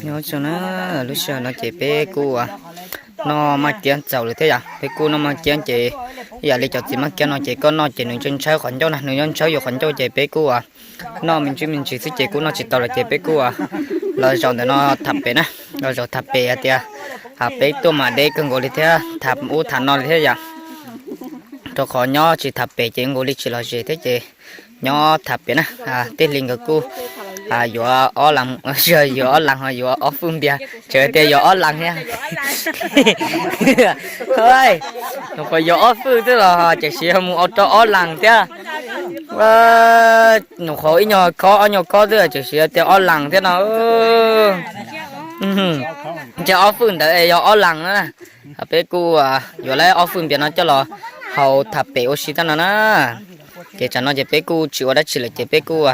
Nyob zoo na, lub sij hawm no ces peb kuj noj maj kiab txaus lawm thiab yom. Peb kuj noj maj kiab ces ib yam li cov txiv maj kiab no ces koj noj ces nws ntshaw ntshaw qhov ncauj na, nws nyob ntshaw yuav qhov ncauj ces peb kuj noj me ntsis me ntsis xwb ces kuj noj tsis tau lawm ces peb kuj los zaum ntawm no tham pem na, los zaum tham pem hais tias peb tuaj mas deb kawg nkaus li thiab tham ub tham no li thiab yom. Rau qhov nyob tsis tham pem ces nkaus li tsis lom zem thiab ces nyob tham pem na. Tij Hli nkawd kuj yuav ob las, yuav ob las ho yuav ob fwj npias, tseem tias yuav ob las thiab. Nyuam qhuav yuav ob fwj xwb los tseem siv mus ua rau ob las thiab. Nyuam qhuav ib nyuag khob ob nyuag khob xwb tseem siv tias ob las thiab no. Ntshe ob fwj ntawd es yog ob las na. Peb kuj yuav lawv ob fwj npias no coj los haus tham pem ua si thiab no na. Ces tsam no ces peb kuj tsis ua dab tsi lawm ces peb kuj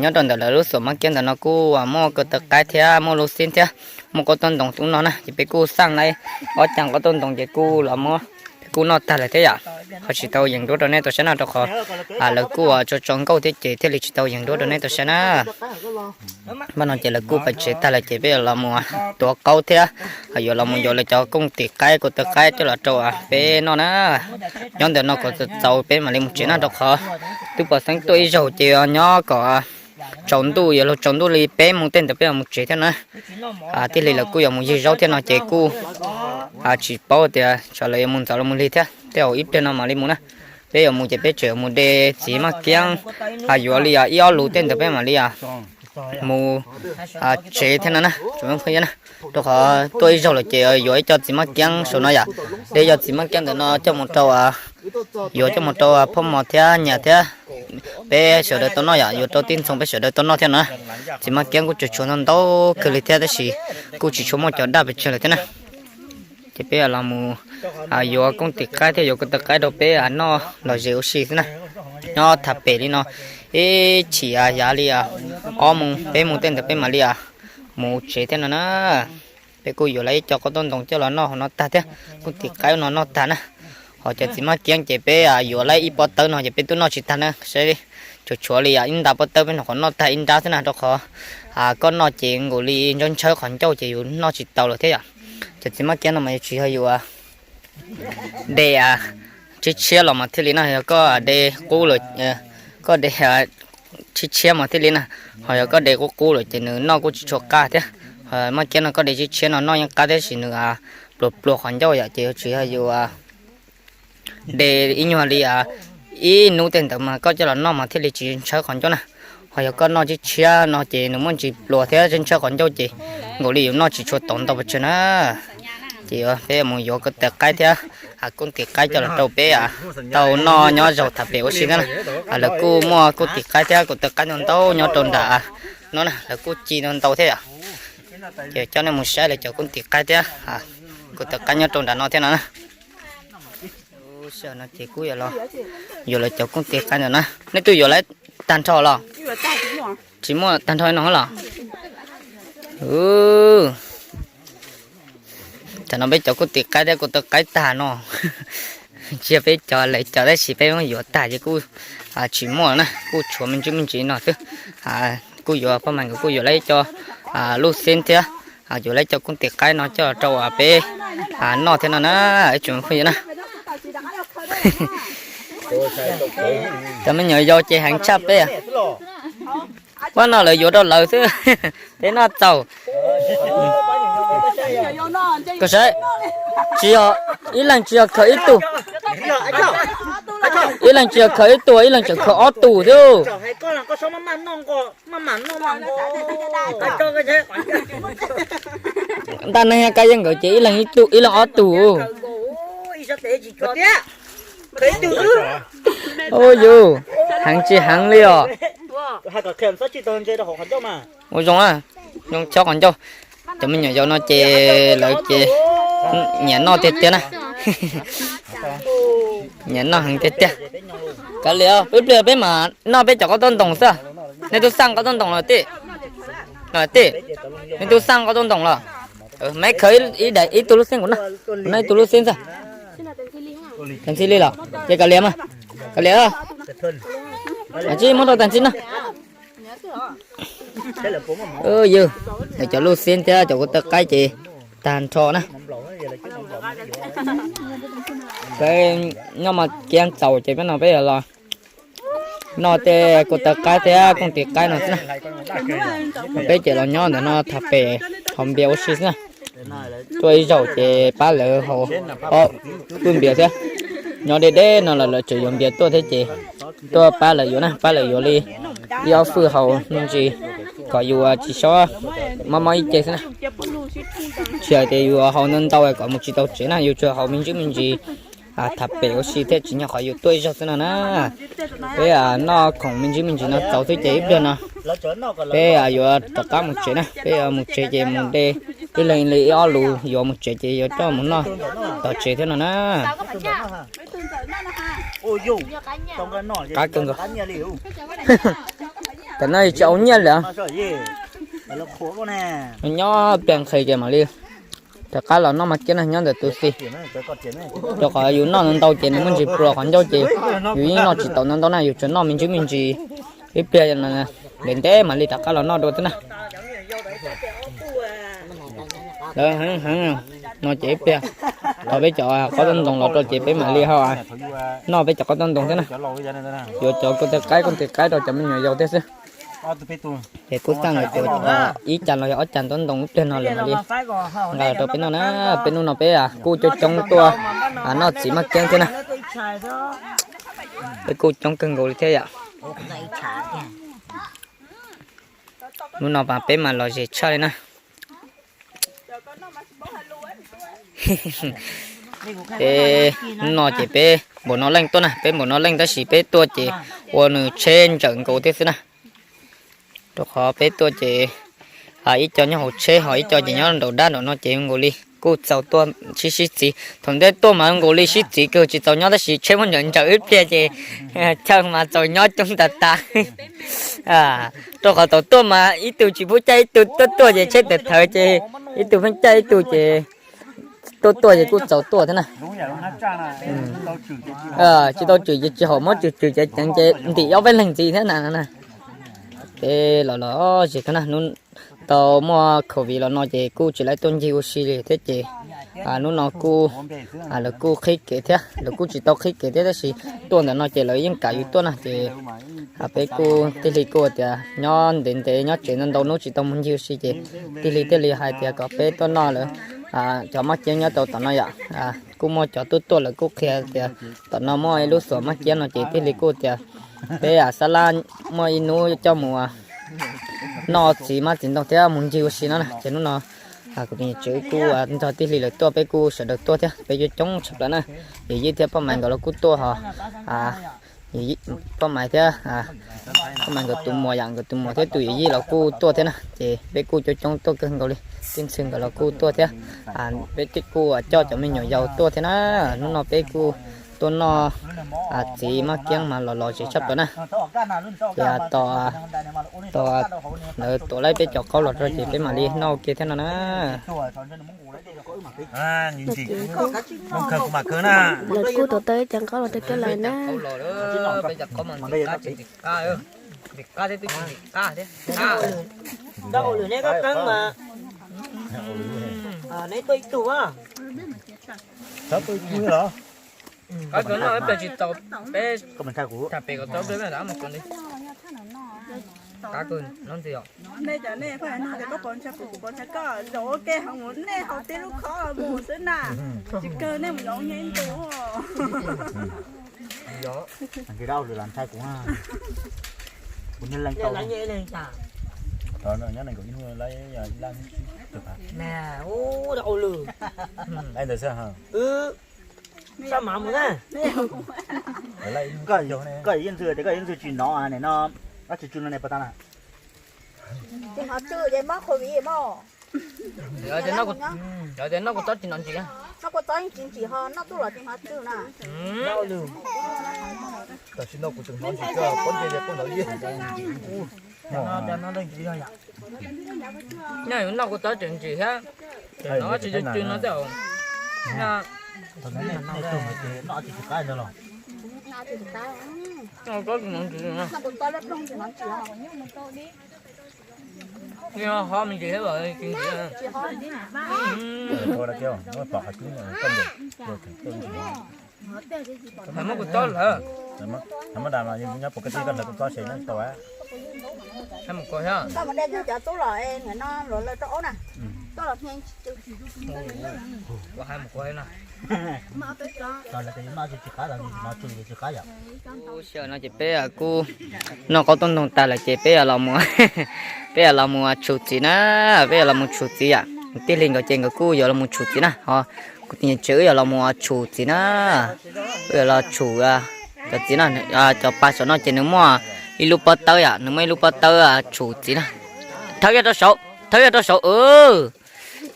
nyob rau ntawm lawv lub xuam maj kiab ntawm no kuj muaj ko taw qaib thiab muaj lub xib thiab muaj qaub taub ntoos ub no na ces peb kuj xaj lawv ob cag qaub taub ntoos ces kuj los muab peb kuj noj tag lawm thiab yom. Ho tsis tau yees duab rau nej tau saib no rau qhov lawv kuj tso tso nkauj thiab ces thiaj li tsis tau yees duab rau nej tau saib na. Npaj no ces lawv kuj pais tsev tag lawm ces peb yuav los mus tuav qaub thiab yuav los mus yuav lawv cov kooj tim qaib ko taw qaib coj los rau peb noj na. Nyob ntawm no kom txaus txaus peb mam li mus tsev na rau qhov twb pom xeeb tuaj ib zaug ces nyob kom tsaus ntuj yuav luag tsaus ntuj li peb moos tej ntawd peb mam mus tsev thiab na. Tij Hli lawv kuj yuav mus ywg zaub thiab no ces kuj tsis paub tias tsam lawv yuav mus ntxov los mus lig thiab tej zaum ib pliag no mam li mus na. Peb yuav mus ces peb tseem yuav mus de txiv maj kiab yuav li ib ob lus tej ntawd peb mam li mus tsev thiab no na tsoom phooj ywg na. Rau qhov tuaj ib zaug lawm ces yuav ib co txiv maj kiab saum no yom, de ib co txiv maj kiab ntawm no coj mus rau, yuav coj mus rau phauj Mos thiab Nyas thiab peb sawv daws tau noj yom, yuav rau tib ntxoov peb sawv daws tau noj thiab no na. Txiv maj kiab kuj tsuas tshuav ntau ntau kawg li thiab tab sis kuj tsis tshua muaj cov daj pes tsawg lawm thiab na. Ces peb los mus yuav kooj tim qaib thiab yuav ko taw qaib rau peb noj lom zem ua si xwb na. Nyob tham pem li no ib chim yav li ob moos peb moos tej ntawd peb mam li mus tsev thiab no na. Peb kuj yuav lawv ib co qaub taub ntoos coj los noj hauv no tag thiab, kooj tim qaib no noj tag na. Ho cov txiv maj kiab ces peb yuav lawv ib pob tawb no ces peb twb noj tsis tag na, saib tsuas tshuav li ib nta pob tawb peb nyuam qhuav noj tag ib nrab xwb na rau qhov koj noj ces nkaus li ntshaw ntshaw qhov ncauj ces yus noj tsis tau lawm thiab yom. Cov txiv maj kiab no mas yuav tsum yog yus de tshiab tshiab los mas thiaj li noj, yog koj de qub lawm, koj de tshiab tshiab mas thiaj li na, ho yog koj de qub qub lawm ces nws noj kuj tsis tshua qab thiab. Ho maj kiab no koj de tshiab tshiab no noj yeej qab thiab sis nws pluas pluas qhov ncauj yom, ces yuav tsum yog yus de ib nyuag li ib hnub tej ntawd mas koj coj los noj mas thiaj li tsis ntshaw qhov ncauj na. Ho yog koj noj tshiab tshiab no ces nws muaj ntsis pluas thiab ntshaw qhov ncauj ces nkaus li yus noj tsis tshua tau ntau pes tsawg na. Ces peb mus yuav ko taw qaib thiab kooj tim qaib coj los rau peb tau noj nyob zaum tham pem ua si thiab na. Lawv kuj muaj kooj tim qaib thiab ko taw qaib ntau ntau nyob rau nram no na, lawv kuj ci ntau ntau thiab yom. Ces coj nej mus saib lawv cov kooj tim qaib thiab ko taw qaib nyob rau nram no thiab no na. Lub sij hawm no ces kuj yuav los yuav lawv cov kooj tim qaib ntawm na. Nej twb yuav lawv tag nrho los? Tsis muaj tag nrho no los? Tam no peb cov kooj tim qaib thiab ko taw qaib tag no, tsis yog peb cov lawv cov tab sis peb muab yuav tag ces kuj tsis muaj na, kuj tshuav me ntsis me ntsis no xwb. Kuj yuav poj mas nkawd kuj yuav lawv ib co lub xeeb thiab yuav lawv ib co kooj tim qaib no coj rau peb noj thiab no na, ib tsoom phooj ywg na. Cov me nyuam yaus ces heev tshaj peb. Pab no lawv yuav rau lawv xwb, peb noj txaus. Koj saib, tsis yog, ib leeg tsis yog khaws ib tug, ib leeg tsis yog khaws ib tug, ib leeg tseem khaws ob tug thiab. Ntaj neeg ka yeej nkawd ces ib leeg ib tug, ib leeg ob tug. Ua yus, heev tsis heev li os. Ua zoo, zoo chob qhov ncauj. Cov me nyuam yaus no ces lawv ces nyiam noj tiag tiag na. Nyiam noj heev tiag tiag. Kav liam, peb pliag peb mam noj peb cov qaub taub ntoos xwb. Nej twb xaj qaub taub ntoos los tij? Tij, nej twb xaj qaub taub ntoos los? Meb khaws ib daim ib tug lub xeeb kuv noj, kuv noj ib tug lub xeeb xwb. Tag ntxhi li los ces kav liam mas, kav liam. Tsis muab rau tag ntxhi no. Yog, cov luj xiab thiab cov kuv taw qaib ces tag nrho na. Peb noj mas kiab txaus ces peb no peb los noj tej kuv taw qaib thiab kooj tis qaib no xwb na. Peb ces los nyob ntawm no tham pem haus npias ua si xwb na. Tuaj ib zaug ces pab lawv haus ob fwj npias thiab. Nyob deb deb no los lawv tseem yuav npias tuaj thiab ces tuaj pab lawv yuav na, pab lawv yuav li ib ob fwj haus me ntsis kom yus tsis txhob mob mob ib ce xwb na. Tsis hais tias yus haus ntau ntau kom mus tsis tau tsev na, yus tsuas haus me ntsis me ntsis tham pem ua si thiab tsis nyob qhov yus tuaj ib zaug xwb no na. Peb noj khoom me ntsis me ntsis no txaus xwb ces ib pliag no peb yuav rov qab mus tsev na, peb yuav mus tsev ces mus de ib leeg li ib ob lus, yuav mus tsev ces yuav coj mus noj tom tsev thiab no na. Qab kawg nkaus. Tam no tsis au nyiaj lawm. Nyob pliag nqhis ces mam li rov qab los noj mas kiab na, nyob ntawm tus xis. Rau qhov yus noj ntau ces nws muaj ntsis pluas qhov ncauj ces yus yeej noj tsis tau ntau ntau na, yus tsuas noj me ntsis me ntsis ib pliag ntev ntev mam li rov qab los noj dua xwb na. Lawv heev heev no ces ib pliag thov peb cov qaub taub ntoo los rau ces peb mam li ho noj peb cov qaub taub ntoo thiab na. Yuav cov kuv taw qaib kooj tis qaib rau cov me nyuam yaus thiab xwb. Ces kuj xaj lawv cov ib cas los yog ob cas taub ntoo ib pliag no lawm mam li nqa los rau peb noj na. Peb hnub no peb kuj coob coob tuaj noj txiv maj kiab thiab na. Peb kuj coob kawg nkaus li thiab yom. Hnub no mas peb mas lom zem tshaj li na. Peb hnub no ces peb npaum no leej tuaj na, peb npaum no leej tab sis peb tuaj ces ua nws tsheb ntsawm nkaus thiab xwb na. Rau qhov peb tuaj ces ib co nyob hauv tsheb ho ib co ces nyob nraum dab nraum no ces nkaus li kuj txaus tuaj sib sib txiv. Thaum ntej tuaj mas nkaus li sib txiv kawg tsis txaus nyob tab sis tsheb muab ntsawm ntsawm ib pliag ces chaw mas txaus nyob coob tas tas. Rau qhov thaum tuaj mas ib tug tsis pub caij ib tug, tuaj tuaj ces tsheb tawm thawv ces ib tug pheej caij ib tug ces tuaj tuaj ces kuj txaus tuaj thiab na. Tsis tau tswm ces tsis haum, muab tswm tswm ces ceev ces ntim ob peb leeg ntxiv thiab na. Peb los los zem thiab na, hnub tau muaj covid los no ces kuj tsis laib tuaj ncig ua si li thiab ces hnub no kuj lawv kuj qhib kev thiab, lawv kuj tsis tau qhib kev thiab tab sis tuaj ntawm no ces lawv yeej kam yus tuaj na ces peb kuj tij Hli kuj tias nyob ntev ntev nyob tsev ntau ntau hnub tsis tau mus ncig ua si ces tij Hli thiaj li hais tias kom peb tuaj noj lawv cov maj kiab nyob rau tom no yom. Kuj muaj cov tuaj tuaj lawv kuj qhia tias tom no muaj ib lub xuas maj kiab no ces tij Hli kuj tias peb xab laj muaj ib hnub coj mus noj txiv maj txiv ntoo thiab mus ncig ua si no na. Ces hnub no kuv tus niam tsev kuj nrog tij Hli lawv tuaj, peb kuj sawv daws tuaj thiab, peb coob coob tshaj plaws na. Yawm yij thiab Paj Maiv nkawd los kuj tuaj ho Paj Maiv thiab Paj Maiv nkawd tus muam yom, nkawd tus muam thiab tus yawm yij los kuj tuaj thiab na. Ces peb kuj coob coob tuaj kawg nkaus li, tij Ntxhw nkawd los kuj tuaj thiab. Peb kuj coj cov me nyuam yaus tuaj thiab na. Hnub no peb kuj tuaj noj txiv maj kiab mas los los zem tshaj plaws na. Ces tos lawv tuav laib peb cov qaub los rau ces peb mam li noj ua ke thiab no na. Lawv kuj tuav tau ib co qaub los rau peb lawm na. Neb tuaj ib tug a. Qab kawg no peb tsis tau, peb tham pem kom tau peb mus li. Qab kawg no ntxiv os. Nej cov nej pheej hais no ces koj pov ntshaw kuv, kuv pov ntshaw koj, zaum ua ke ho mus nej haus tib lub khob mus xwb na. Tsis kawg nej mus zaum ua ke ib ntus. Ntawd xwb. Sab mav mus na. Koj yeej ntxwg tias koj yeej ntxwg tsis nov nim no, koj tsis tsw no ne pas tas na. Tsis hnov tsw ces mob covid mog. Yog tias noj kuv txob tsis hnov ntsim, noj kuv txob yeej tsis ntsim ho noj tuaj los tsis hnov tsw na. Tam sim no kuv tseem hnov ntsim, pob ntseg kuj hnov ib. Noj kuv txob tseem ntsim thiab, tseem hnov tsis tsw no xwb. Noj tsis hnov ntsim. Noj kuv txob tsis hnov ntsim. Noj kuv txob lub ploog tsis hnov ntsim. Ho me ntsis thiab. Hais muab kuv tob lawm. Hais mus koj thiab. Ua si no ces peb kuj noj qaub noj ntoos tas lawm ces peb yuav los mus, peb yuav los mus tshum txiv na, peb yuav los mus tshum txiv yom. Tij Hli nkawd ces nkawd kuj yuav los mus tshum txiv na, ho kuv tus niam tsev wb yuav los mus tshum txiv na, wb yuav los tshum cov txiv na, cov pas saum no ces nws muaj ib lub pob tawb yom, nws muaj ib lub pob tawb tshum txiv na. Thawb kiag rau saud, thawb kiag rau saud,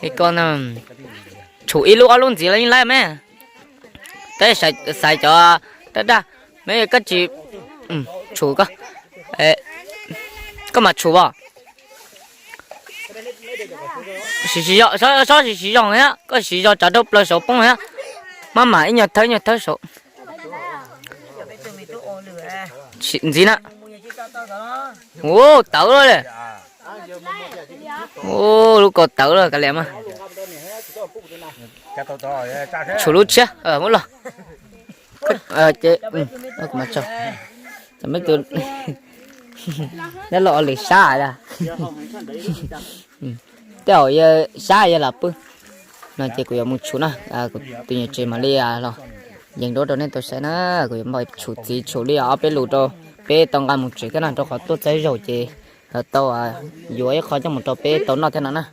li ko tshum ib lub ob lub ntxiv los yeej laib me. Tab xaiv cov daj daj, me koj tsis tshum koj, koj mam tshum os. Siv siv zog, sob siv siv zog thiab, koj siv zog tsav rau plaws saud poob thiab. Maj mam ib nyuag thawb ib nyuag thawb saud. Ntxiv na. Ua tawv lawm. Ua lub ko tawv lawm kav liam mas. Tshum lub tshiab muab los. Ces, cov me tus, neb los ua lwm sab a. Tej zaum yawg sab yawg lam pw no ces kuv yuav mus tshum na, kuv tus niam tsev mam li los yees duab rau nej tau saib na. Kuv yuav npaj tshum txiv tshum li ob peb lus rau peb tau nqa mus tsev thiab no, rau qhov tuaj txog zaum ces tau yuav ib qho coj mus rau peb tau noj thiab no na.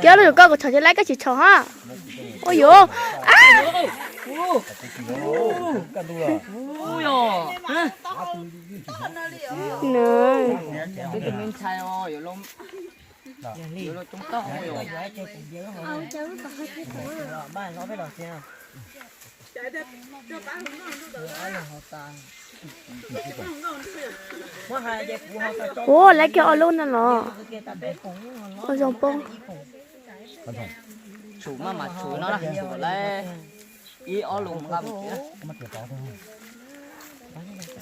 Koj lub koj kuv tshom ces laib koj tsis tshom ho. Ua yuav. Ua, laib kiag ob lub no los. Ua zoo poob. Tshum maj mam tshum no, tshum laib ib ob lub nqa mus tsev.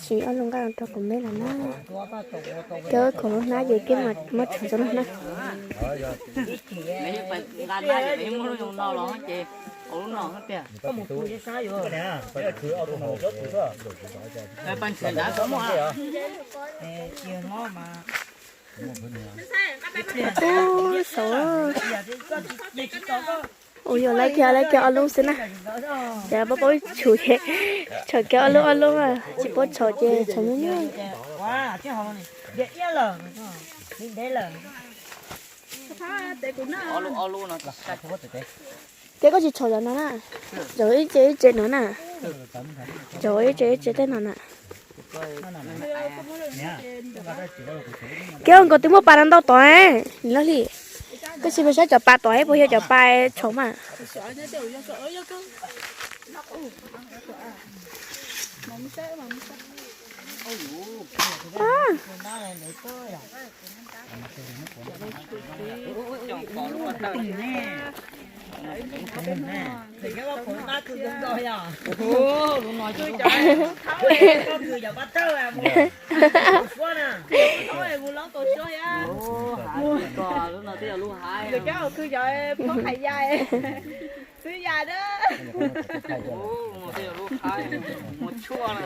Siv ob lub nqa rau kuv me lawm na. Cov khoom lub hnab ces muab tshum rau no na. Nqa na, muab lub zoo no los ces ua lub no tiag. Ub, saud. Ua yog laib kiag laib kiag ob lub xwb na. Ces paub paub tshum ces tshom kiag ob lub ob lub, tsis paub tshom ces tshom nyuaj nyuaj. Ces koj tsis tshom cov no na. Cov ib tse ib tse no na. Cov ib tse ib tse tej no na. Kev nkaus twb muaj pas ntau tod, Laj Hli. Koj tsis mus saib cov pas tod puas yog cov pas tshom mas.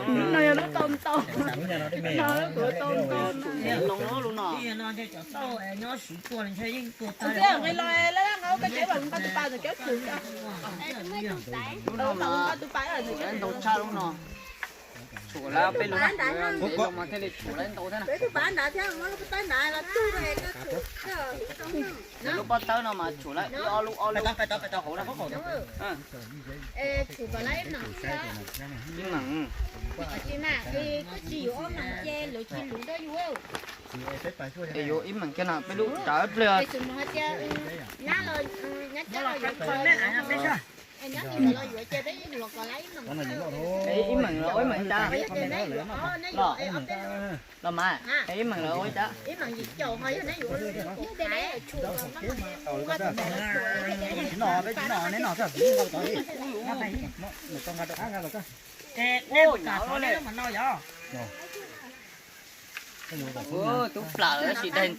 Lub no yog lub tau ntau, no lub kuv tau ntau no. Nqis los, nqa tus pas ntawm kev tshum. Lub no mas tshum tshaj lub no. Tshum lawm peb lub, nqis los mas thiaj li tshum lawm ntau thiab na. Lub pob tawb no mas tshum lawm ib ob lub, ob lub rau hauv na. Ib meem. Es yuav ib meem kiag na, peb lub rawv pliag. Ib meem los ua ib meem cas. Los mas, ib meem los ua ib cas. Ua tub plaws tab sis daig,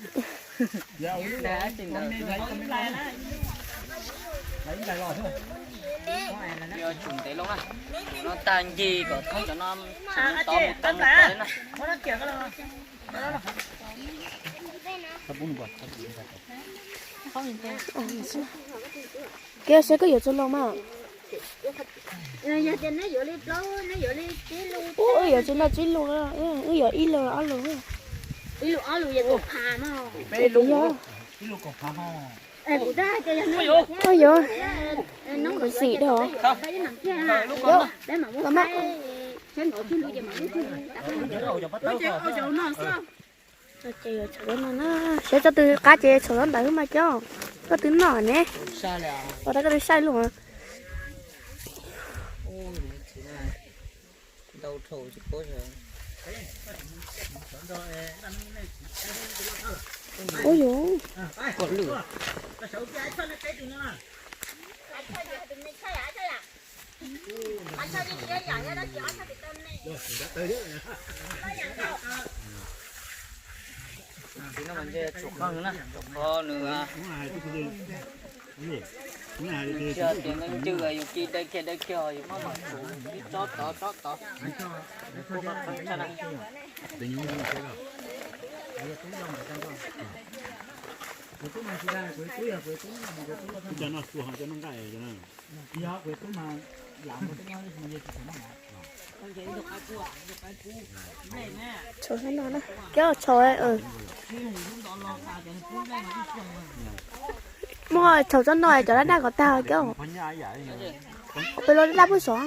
daig tab sis ntawd. Yuav tsum ntev loo na, no tag ncig kom thoob cov no, tov mus tov mus tov na. Kev saib koj yuav txog lus mas. Wb yuav tsis noj tsib lus, wb yuav ib lus ob lus. Ib lus ob lus, peb lus. Yuav, xim dhau. Saib tsob twg qab ces txhaum tsob ntawd mas coj, koj twb noj ne. Ua rau koj twb saib lus. Ua yuav. Tsis no mas ntshe tsum qeej na, tsum qhov nws, nws tsis tias ncw yus ci dai kiag dai kiag yus maj mam tsum ib tsob tod tsob tod. Tshau no na, kev tshau. Muab tshau tsob no cov dab dab kom tag kev. Peb lub dab dab pub sov.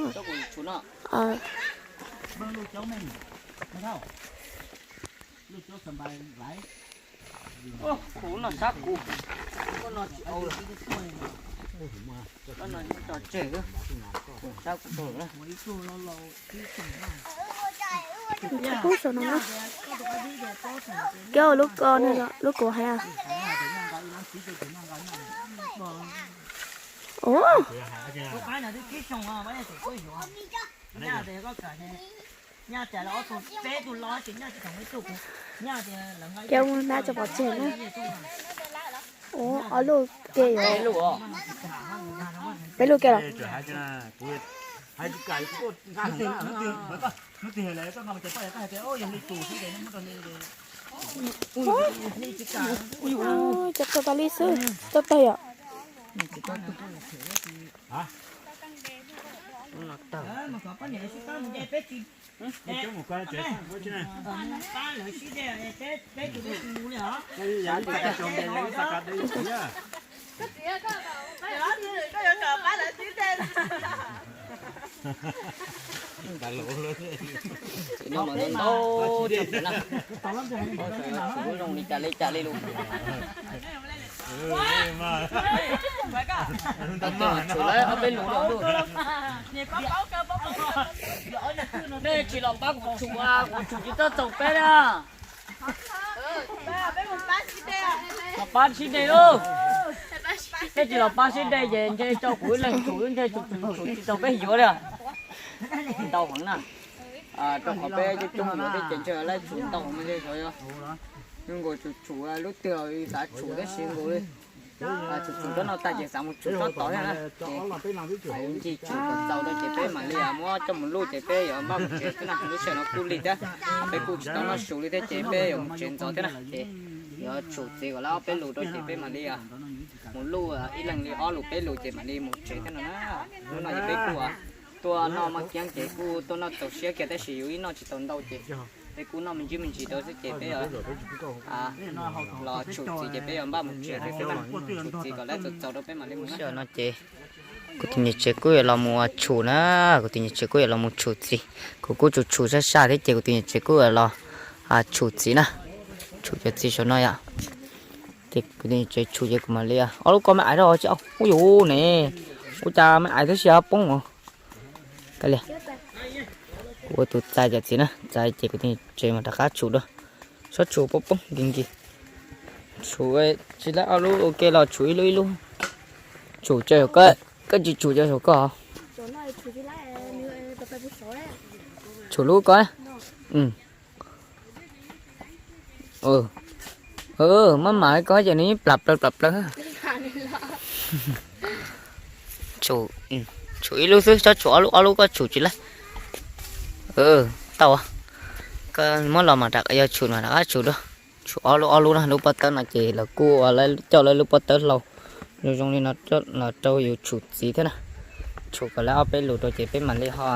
Kuv no sab kuv, no tsis au lawm. No tso tseg, sab kuv tau lawm. Pub saum no na. Kev lub ko, lub ko hais. Ua Kev mus nab tso pov tseg na. Ua ob lub ke yuav, peb lub ke los. Cov tau tas li xwb, tsis tau tag yom. Tsis no mas ntau, ntau tshaj plaws na. Tsum zoo li cas li cas li lus. Tsum lawm ob peb lus lawm. Nej tsis los pab kuv tsum, kuv tsum tsis txog txaus peb na. Los pab sib de lauj. Peb tsis los pab sib de ces ntshe tso kuv ib leeg tsum, ntshe tsum tsum tsis tau peb yuav li. Ntau heev na. Rau qhov peb coob coob yuav thiab ces ntshe laib tsum ntau heev mas ntshe xyov yog nkaus tsum tsum lub twg xav tsum thiab siv nkaus li. Tsum tsum tsob no tag ces xav mus tsum tsob tod thiab na. Ces ncig tsum kom txaus rau ces peb mam li muab coj mus luj ces peb yuav npaj mus tsev xwb na. Lub sij hawm no kuj lig thiab, peb kuj tsis tau noj su li thiab ces peb yuav mus tsev ntxov thiab na. Ces yuav tsum txiv kom lawv ob peb lus rau ces peb mam li mus luj ib leeg li ob lus peb lus ces mam li mus tsev thiab no na. Hnub no ces peb kuj tuaj noj maj kiab ces kuj tuaj noj txaus siab kiag tab sis yus ib noj tsis tau ntau ces peb kuj noj me ntsis me ntsis rau xwb ces peb los tshum txiv ces peb yuav npaj mus tsev thiab xwb na. Tshum txiv kom lawv txaus txaus rau peb mam li mus na. No ces kuv tus niam tsev kuj yuav los mus tshum na, kuv tus niam tsev kuj yuav los mus tshum txiv. Kuv kuj tshum tshum sab sab thiab ces kuv tus niam tsev kuj yuav los tshum txiv na. Tshum cov txiv saum no yom. Ces kuv tus niam tsev tshum ces kuv mam li, ob lub ko me aiv rau tsis au. Ub yuv ne, ua cas me aiv twb sib poob os. Kuv ua tus txais cov txiv na, txais ces kuv tus niam tsev mas rov qab tshum dua. Txhob tshum poob poob nkig nkig. Tshum tsis laib ob lub ua ke los tshum ib lub ib lub. Tshum cov saum koj, koj tsis tshum cov saum koj. Tshum lub ko. Maj mam koj ces nws plam plaws plam plaws. Tshum ib lub xwb, tsob tshum ob lub, ob lub koj tshum tsis laib. Tau, koj muab los mas rov qab yog tshum no rov qab tshum dua. Tshum ob lub, ob lub no, lub pob tawb no ces lawv kuj ua coj lawv lub pob tawb hlau. Zoo zoo li no los rau yus tshum txiv thiab na. Tshum kom lawv ob peb lus rau ces peb mam li ho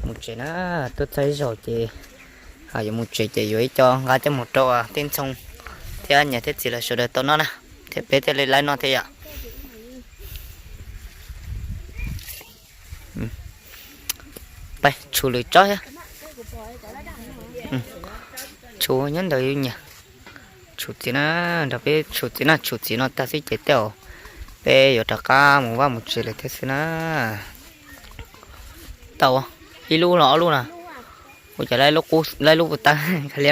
mus tsev na. Tuaj txog ib zaug ces yuav mus tsev ces yuav ib co nqa coj mus rau tij ntxhoo thiab niam thiab txiv lawv sawv daws tau noj na, thiab peb thiaj li laib noj thiab yom. Pais tshum lwm tsob thiab. Tshum nyob ntawm yus nyiam. Tshum txiv na, nrog peb tshum txiv na, tshum txiv no tag xwb ces tej zaum peb yuav rov qab mus vaj mus tsev lawm thiab xwb na. Tau, ib lub los ob lub na. Ua cas laib lub puv tawb li.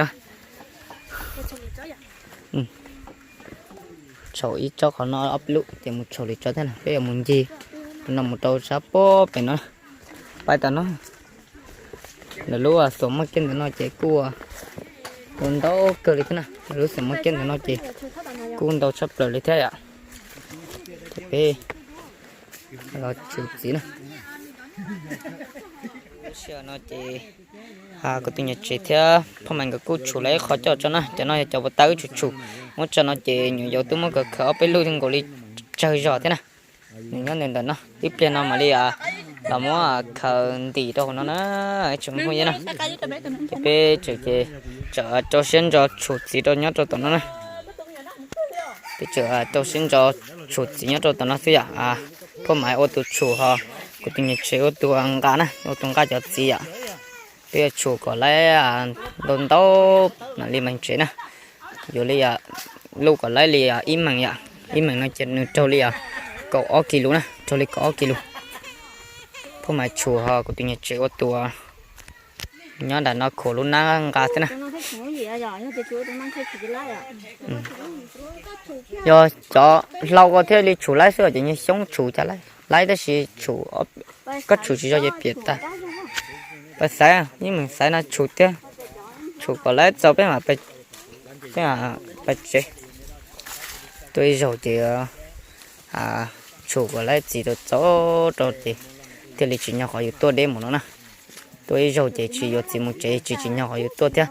Tshau ib tsob qhov no ob lub ces mus tshau lwm tsob thiab na, peb yuav mus ncig no mus rau sab pob pem no. Pais tom no. Lawv lub xuas maj kiab ntawm no ces kuj ntau ntau kawg li thiab na, lawv lub xuas maj kiab ntawm no ces kuj ntau tshaj plaws li thiab yom. Ces peb los tshum txiv na. Lub sij hawm no ces kuv tus niam tsev thiab phauj Maiv nkawd kuj tshum lawv ib qho coj tso na, cov no yog cov puv tawb wb tshum tshum. Muab tso no ces nyuam yaus twb muab khaws khaws ob peb lub nkaus li tsawg zog thiab na. Nws nyob ntawm ntawm no, ib pliag no mam li los muab khaws ntim rau hauv no na, ib tsoom phooj ywg na. Ces peb tseem ces tseem rau siab ntso tshum txiv rau nyob rau tom no na. Peb tseem rau siab ntso tshum txiv nyob rau tom no xwb yom. Phauj Maiv ua tus tshum ho kuv tus niam tsev ua tus nqa na, ua tus nqa cov txiv yom. Peb yuav tshum kom laib ntau ntau mam li meem tsev na. Yuav li lub kom laib li ib meem yom, ib meem no ces nws raug li kaum ob kis lus na, raug li kaum ob kis lus. Phauj Maiv tshum ho kuv tus niam tsev ua tus nyob nram no khuam lub nab nqa xwb na. Yog cov hlau ko thiaj li tshum laib xwb ces nyuag xyoob tshum cas laib, laib tab sis tshum, koj tshum tsis zoo ces piam tag. Pais xaiv, ib meem xaiv no tshum thiab, tshum kom laib txaus peb mam, peb mam pais tsev. Tuaj ib zaug ces tshum kom laib txiv rau txaus rau ces thiaj li tsim nyog qhov yus tuaj deb mus no na. Tuaj ib zaug ces tsis yuav txiv mus tsev tsis tsim nyog qhov yus tuaj thiab.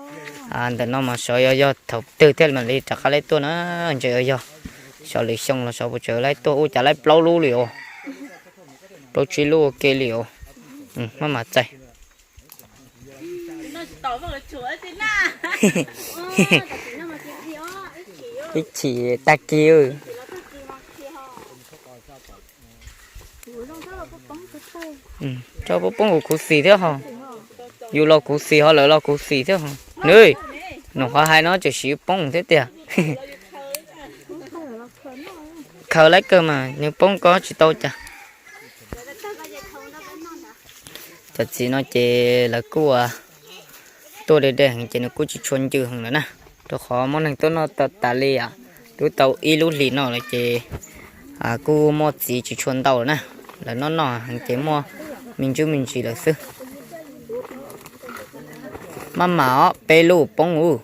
Ntawm no mas xyov yog thaum twg thiaj mam li rov qab laib tuaj na, ntshe yog xyov lwm xyoo los xyov puas tseem laib tuaj, ua cas laib plaub lub li os, plaub tsib lub ua ke li os. Maj mam txais. Ib chim tag kis. Tso poob poob kuv khuv xim thiab ho. Yus los kuv xim ho lawv los kuv xim thiab ho. Nws, nws qhov hais no tseem siv poob thiab tiag. Khaws laib kawg mas nws poob ko tsis tau cas. Cov txiv no ces lawv kuj tuaj deb deb heev ces nws kuj tsis tshua ncw heev lawm na, rau qhov muaj neeg tuaj noj tas li, twb tau ib lub hlis no lawm ces kuj muaj txiv tsis tshua ntau lawm na. Lawv noj noj heev ces muaj me ntsuj me ntsis lawm xwb. Maj mam os, peb lub poob ub.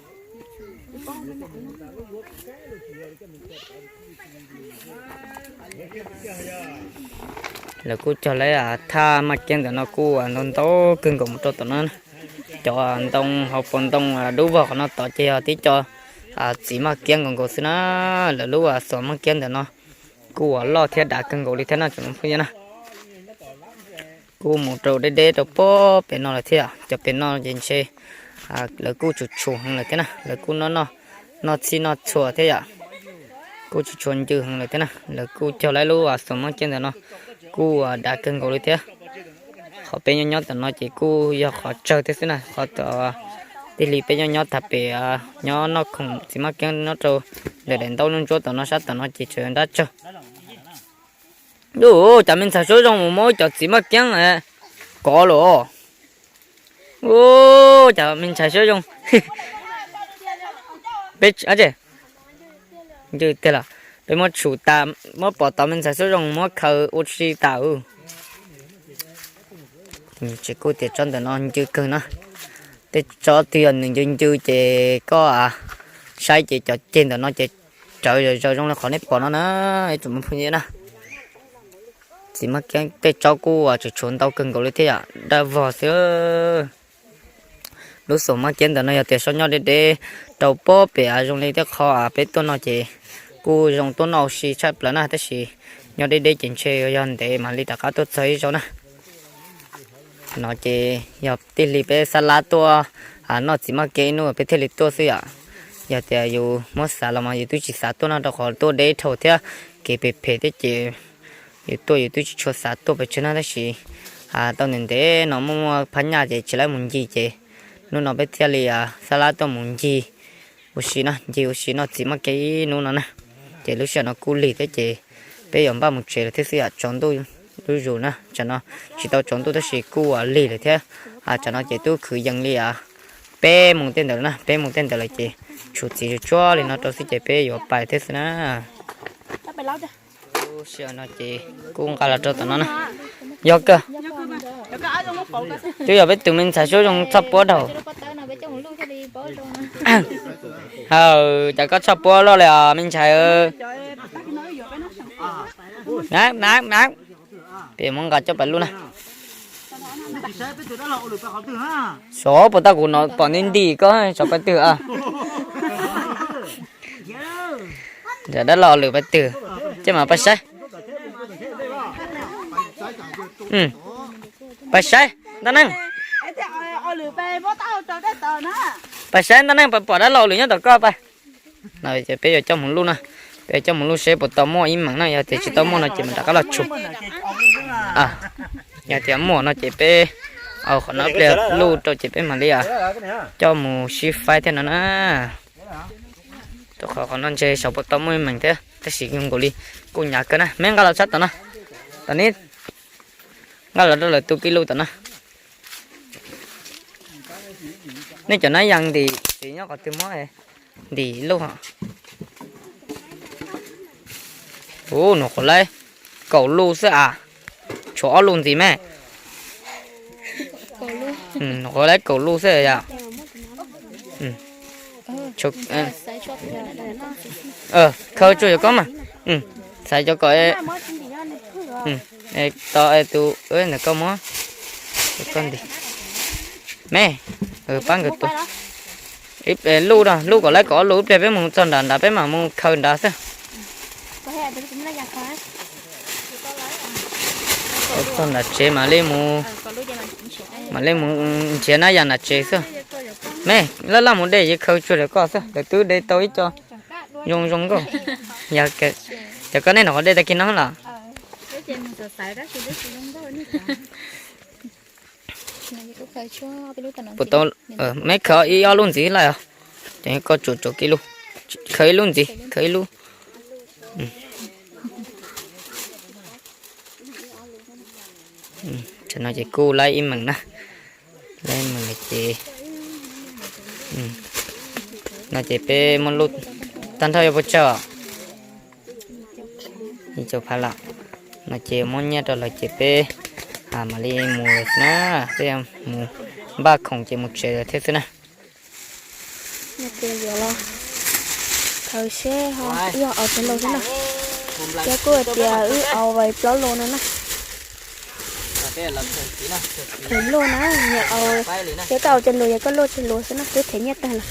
Lawv kuj cog lawv thaj maj kiab ntawm no kuj ntau ntau kawg nkaus mus rau tom no. Cov ntoo hauv paus ntoo dub vog qhov no tod ces yog tib co txiv maj kiab nkaus nkaus xwb na. Lawv lub xuas maj kiab ntawm no kuj ua loj thiab dav kawg nkaus li thiab no tsoom phooj ywg na. Kuj mus rau deb deb rau pob pem no lawm thiab. Cov pem no ces ntshe lawv kuj tshum tshum heev lawm thiab na, lawv kuj noj noj txhij noj txhua thiab yom. Kuj tsis tshua ncw heev lawm thiab na, lawv kuj cog lawv lub xuas maj kiab ntawm no kuj dav kawg nkaus li thiab. Qhov peb nyob nyob tom no ces kuj yog qhov tsawg thiab xwb na, qhov tij li peb nyob nyob tag pem nyob noj khoom txiv maj kiab nyob rau ntawm daim ntaub ntsuab tom no sab tom no ces tseem nrab tsawg. Cov me ntxhais suab zoo mus muab cov txiv maj kiab kov los. Cov me ntxhais suab zoo. Peb, tiag los, peb muab tshum tas, muab pom tau me ntxhais suab zoo muab khaws ua si tas. Tsis kuj tias tsob ntawm no ncw kawg no. Tej tsob twg yog nws ncw ncw ces koj saib ces cov ceg ntawm no ces rawv zaws zaws zoo li qhov nej pom no na, ib tsoom phooj ywg na. Txiv maj kiab tej tsob kuj tseem tshuav ntau kawg nkaus li thiab yom, daj vog xwb. Lub xom maj kiab ntawm no yog tias sab nyob deb deb rau pob pem zoo li tej qho peb tuaj no ces kuj zoo tuaj noj ua si tshaj plaws na, tab sis nyob deb deb ces ntshe yog ntev mam li rov qab tuaj txog ib zaug na. No ces yog tij hli peb xab lab tuaj noj txiv maj kiab ib hnub peb thiaj li tuaj xwb yom. Yog tias yus muab xav los mas yus twb tsis xav tuaj no rau qhov tuaj deb dhau thiab kev phem phem thiab ces yus tuaj yus twb tsis tshua xav tuaj pes tsawg na, tab sis tau ntev ntev no muaj muaj phab nyaj ces tsis laib mus ncig ces hnub no peb thiaj li xab lab tuaj mus ncig ua si na, ncig ua si noj txiv maj kiab ib hnub no na. Ces lub sij hawm no kuj lig thiab ces peb yuav npaj mus tsev lawm thiab xwb yom, tsaus ntuj zuj zus na. Tsam no tsis tau tsaus ntuj tab sis kuj lig lawm thiab. Tsam no ces twb khwv yees li peb moos tej ntawd lawm na, peb moos tej ntawd lawm ces tshuav txiv tsuag tsuag li no rau xwb ces peb yuav pais thiab xwb na. Lub sij hawm no ces kuj nqa los rau tom no na. Yog kawg, twb yog peb tus me ntxhais suab zoo txhoj puab dhau. Hawm, cas koj txhoj puab loj li os me ntxhais? Na na na, peb muab nqa coj pais luj na. Xyov puas tau, kuv no pom nti nti koj xyov pais twg a. Dab laug lwm pais twg, cia mam pais saib. Pais saib ntaj neeg. Pais saib ntaj neeg, pais pom dab laug lwm nyob tom koj pais. No ces peb yuav coj mus luj na, peb yuav coj mus luj seb puas tau muaj ib meem na, yog tias tsis tau muaj no ces mam rov qab los tshum. Yog tias muaj no ces peb au qhov no pliag luj rau ces peb mam li coj mus sib faib thiab no na. Rau qhov qhov no ntshe xyov puas tau muaj ib meem thiab tab sis zoo nkaus li kuj hnyav kawg na. Meb nqa los tshab tom no, tom neb, nqa los rau lawv tus kis lus tom no. Nej cov nab yas ntim tsev nyob qhov twg muab ntim luj os? Ub, nws qhuav laib kaum lus xwb as, tshuav ob lus ntxiv me. Nws qhuav laib kaum lus xwb yom. Khaws tsuag cov ko mas, xaiv cov kom, to tus ntawm koj muab, koj ntim me, pab nkawd tua. Luj, luj kom laib kaum ob lus ib pliag peb mus txog nram nrad peb mam mus khaws nrad xwb. Txog nram tsev mam li mus, mam li mus nrhiav nab yas nram tsev xwb. Me, laj laj mus de ces khaws tsuag cov ko xwb, lawv twb de tau ib co zoo zoo nkauj. Yog cov ko nej nov qhov de tag kis no los? Puas tau, me khaws ib ob lub ntxiv laj os. Ces koj tsuam tsuam kis lus, khaws ib lub ntxiv, khaws ib lub. Tam no ces kuj laib ib meem na, laib ib meem ces, no ces peb muab luj tag nrho yuav pes tsawg? Ib co phav lawm. No ces muab nyiaj rau lawm ces peb mam li mus lawm xwb na, peb mus npaj khoom ces mus tsev lawm thiab xwb na. Khaws seb ho yog aus tsawg lus xwb na. Ces kuj hais tias wb aus plaub lus no na. Khaws luj na, yog koj aus tsawg lus yog koj luj tsawg lus xwb na, twb them nyiaj tag lawm.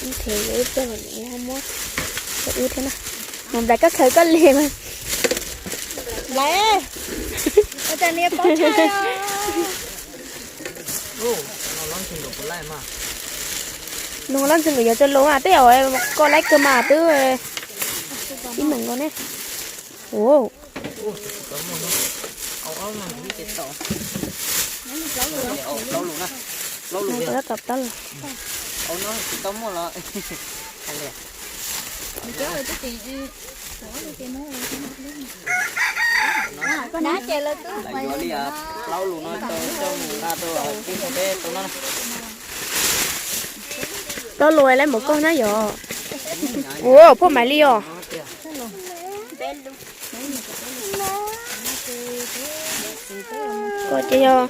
Them wb tag lawm, muab wb thiab na. Mus nplais koj khaws koj li mas. Nplais, ua cas niag paub tshaj. Nug loj ntxwg nkaus yuav tsawg lus, tej zaum koj laib kawg mas twb ib meem nkaus ne. Ua, plaub lus, plaub lus no. Plaub lus laib mus koj na yom. Ua, phuaj mais li os. Koj ces yog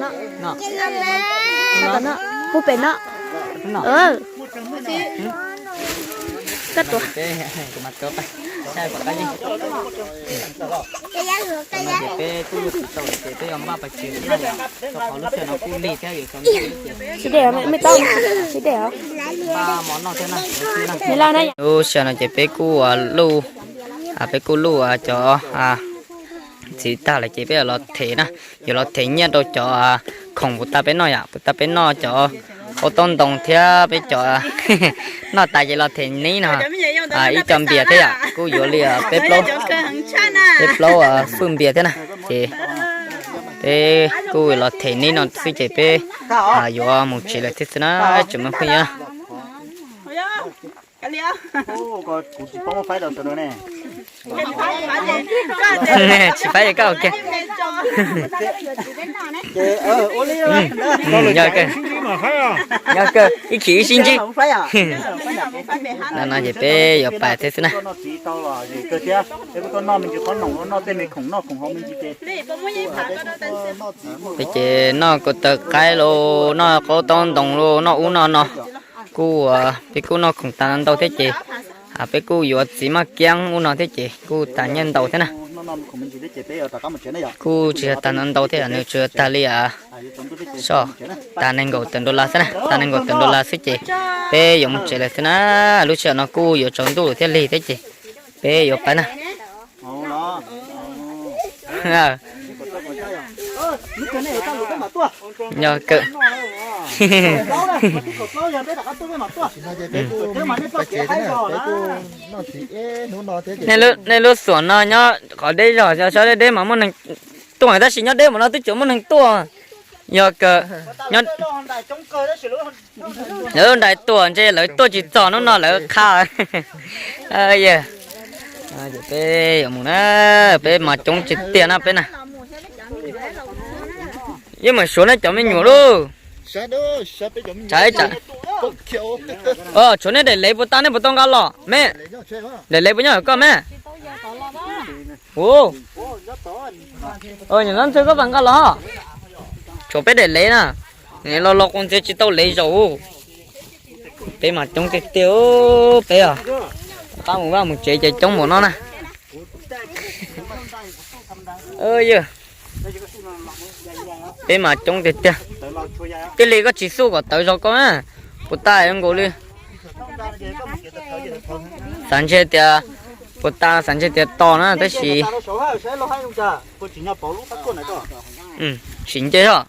no, no, no, pub pem no. Koj tuav. Sib dej, me tau sib dej os. Lub sij hawm no ces peb kuj luj, peb kuj luj cov txiv tag lawm ces peb yuav los them na, yuav los them nyiaj rau cov khoom puas tas peb noj yom, puas tas peb noj cov qaub taub ntoo thiab peb cov noj tas ces los them nib no, ib co npias thiab yom, kuj yuav li peb plaub, peb plaub fwj npias thiab na. Ces peb kuj los them nib no xwb ces peb yuav mus tsev lawm thiab xwb na, tsoom me phooj ywg. Tsis faib ces koj ua kiag. Yog kawg, ib chim ib sib ntsib. No ces peb yuav pais thiab xwb na. Peb ces noj kuv taw qaib los, noj qaub taub ntoo los, noj ub noj no. Kuj, peb kuj noj khoom tas ntau thiab ces peb kuj yuav txiv maj kiab ub no thiab ces kuj tas nyiaj ntau thiab na. Kuj tsis yog tas ntau ntau thiab, nws tsuas yog tag li, so, tas nees nkaum tawm dollar xwb na, tas nees nkaum tawm dollar xwb ces peb yuav mus tsev lawm xwb na. Lub sij hawm no kuj yuav tsaus ntuj thiab lig thiab ces peb yuav pais na. Yog kawg. Nej lub xuam no nyob qhov deb zog, sab deb deb mas muaj neeg tuaj, tab sis nyob deb mus no twb tseem muaj neeg tuaj. Yog kawg. Lawv ntais tuaj ntshe lawv tuaj tsis txog hnub no lawv qha. Peb yuav mus na, peb mas coob tiag tiag na peb na. Yeej meem suav nej cov me nyuam lauj. Tshuav nej daim lev puas tas, nej puas tau nqa los me? Daim lev puas nyob hauv koj me? Ua, nyuam no ntxwg koj pab nqa los. Tshuav peb daim lev na, los los qus ntxiv tsis tau lev zaum. Peb mas coob tiag tiag peb os. Pab mus vaj mus tsev ces coob npaum no na. Peb mas coob tiag tiag. Thiaj li koj tsis xub kom tawv zog koj na. Puas tas nkaus li. Xav ntshe tias, puas tas xav ntshe tias tos na tab sis tsis nce os.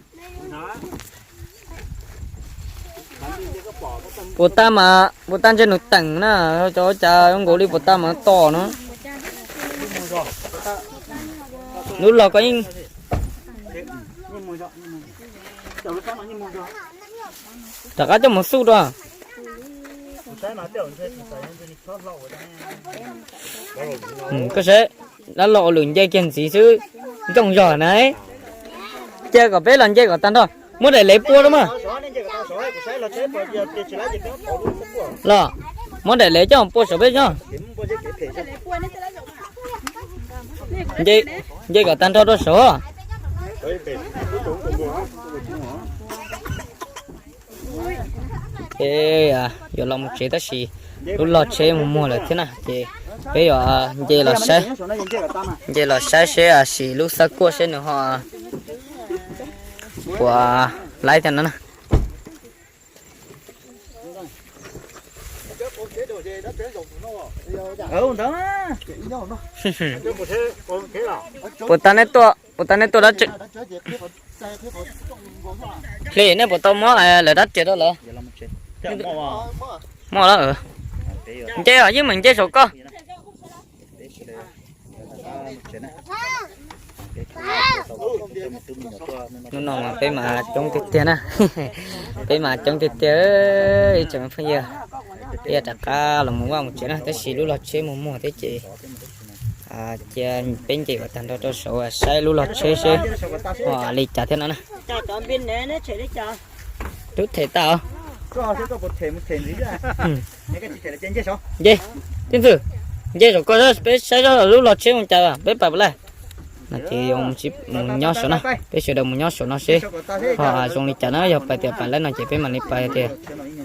Puas tas mas, puas tas ntshe nws teem na, cov cas zoo nkaus li puas tas mas tos no. Lub los koj yeej rov qab coj mus xub dua. Koj saib, dab laug ua lwm nce kiag ntxiv xwb, ncoo zog na. Cia kom peb los nce kom tag nrho, muab daim lev pua rau mas. Los, muab daim lev coj pua saum peb no. Nce kom tag nrho rau saud. Peb yuav los mus tsev tab sis lub log tsheb mus muag lawm thiab na ces peb yuav nce los saib, nce los saib seb sim lub xab kuaj seb nws ho puas laib thiab no na. Puas tas neb tuaj, puas tas neb tuaj dab tsi? Hli, nej puas tau muab lawv dab tsi rau lawv? Muaj lawm. Nce os, yeej meem nce saum koj. Hnub no mas peb mas coob tiag tiag na. Peb mas coob tiag tiag, ib tsoom phooj ywg. Peb yuav rov qab los mus vaj mus tsev na tab sis lub log tsheb mus muag thiab ces cia peb nce ua tag nrho rau saud saib lub log tsheb seb ho li cas thiab no na. Tub them tau. Nce, tij ntxwm, nce saum koj peb saib lub log tsheb mus cas peb pais puas laij. No ces mus nyob saum na, peb sawv daws mus nyob saum no seb ho zoo li cas na, yog pais tias pais laib no ces peb mam li pais, tias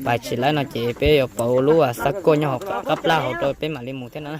pais tsis laib no ces peb yuav pauv lub xab kuaj nyob hauv qab plab hauv rau peb mam li mus thiab no na.